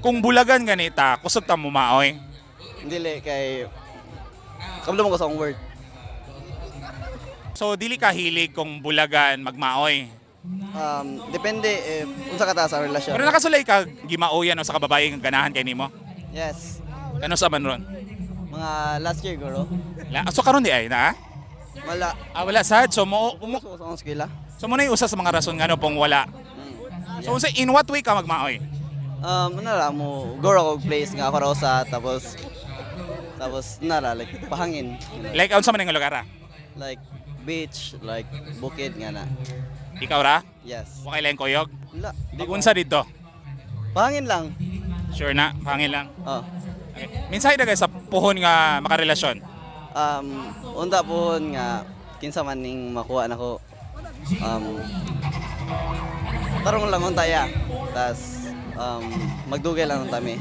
Kung bulagan ganita, kusog ta mo maoy? Dili kay kabalo man ko sa akong word. So dili ka hilig kung bulagan magmaoy? Depende if unsa ka ta sa relasyon. Pero nakasulay ka gimaoyan o sa kababae nga ganahan kay nimo? Yes. Kano sa man ron? Mga last year guro. La, so karon di ay na? Wala. Ah, wala sad. So mo Mo sa akong eskwela. So mo na yung usa sa mga rason ngano pong wala. So unsa, in what way ka magmaoy? Ano ra mo go ra og place nga ako ra usa, tapos nara like pahangin. Like unsa man ang lugar ah? Like beach, like bukid nga na. Ikaw ra? Yes. Wa kay laing kuyog? Wala. Di ko. Magunsa dito? Pahangin lang. Sure na, pangin lang. Oh. Okay. Minsahe na sa puhon nga makarelasyon? Unta po nga kinsa man ning makuha nako. Tarong lang unta ya. Tas magdugay lang unta mi.